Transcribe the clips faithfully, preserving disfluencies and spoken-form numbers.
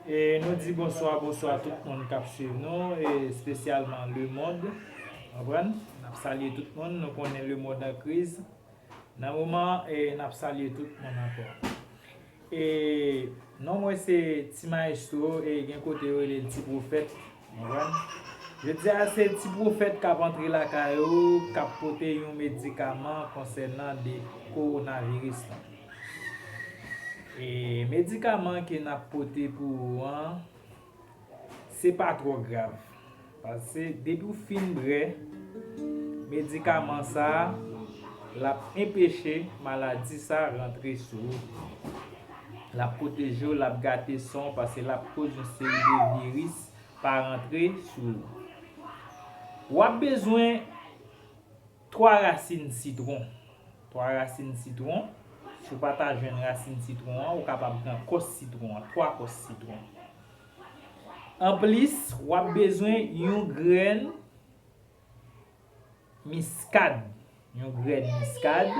E nou di bonswa, bonswa tout moun k ap swiv nou, e espesyalman lemonn. Konprann? N ap salye tout moun, nou konnen lemonn an kriz. Nan moman, e n ap salye tout moun ankò. E non mwen se Ti Maestro, e gen kote yo rele l Ti Pwofèt. Konprann? Jodi a se Ti Pwofèt k ap antre lakay ou, k ap pote yon medikaman konsènan de kowonaviris lan. E medikaman ke n ap pote pou ou an, se pa twò grav. Paske depi w fin bwè medikaman sa a, l ap enpeche maladi sa a rantre sou ou. L ap pwoteje w, l ap gate san w, paske l ap koz yon seri de viris pa rantre sou ou. W ap bezwen twa rasin sitwon. Twa rasin sitwon. Si w pa ta jwenn rasin sitwon an, ou kapab pran kòs sitwon an, twa kòs sitwon. Anplis, w ap bezwen yon grenn miskad. Yon grenn miskad.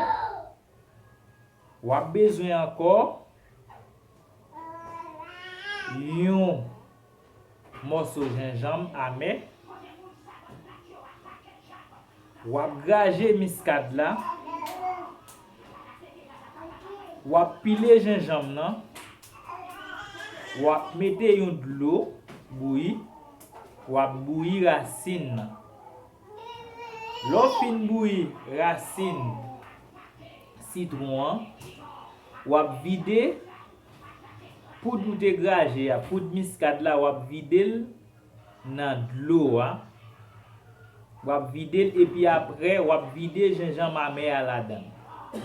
W ap bezwen ankò yon mòso jenjanm amè. W ap graje miskad la. W ap pile jenjanm nan. W ap mete yon dlo bouyi. W ap bouyi rasin nan. Lè w fin bouyi rasin sitwon an, w ap vide poud ou te graje a, poud miskad la, w ap vide l nan dlo a. W ap vide l, epi apre, w ap vide jenjanm amè a ladan l.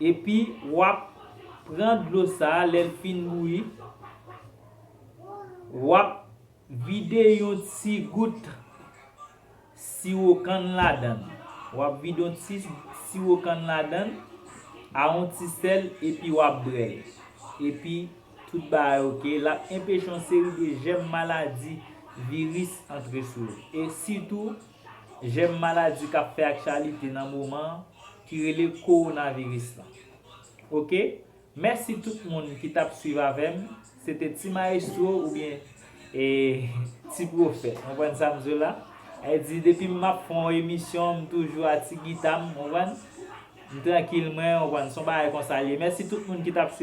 Epi, w ap pran dlo sa a, lè l fin bouyi, w ap vide yon ti gout siwo kann ladan l. W ap vide yon ti siwo kann ladan l, a yon ti sèl, epi w ap bwè l. Epi, tout bagay oke. L ap enpeche yon seri de jèm maladi, viris antre sou ou. E sitou, jèm maladi k ap fè aktyalite nan moman an, ki rele kowonaviris lan. Oke? Mèsi tout moun ki t ap swiv avè m. Se te Ti Maestro oubyen, e, Ti Pwofèt. Konprann sa m di w la? Sa vle di, depi m ap fè yon emisyon, m toujou a ti gita m, konprann? M trankil mwen, konprann? Se yon bagay konsa l ye. Mèsi tout moun ki t ap swiv.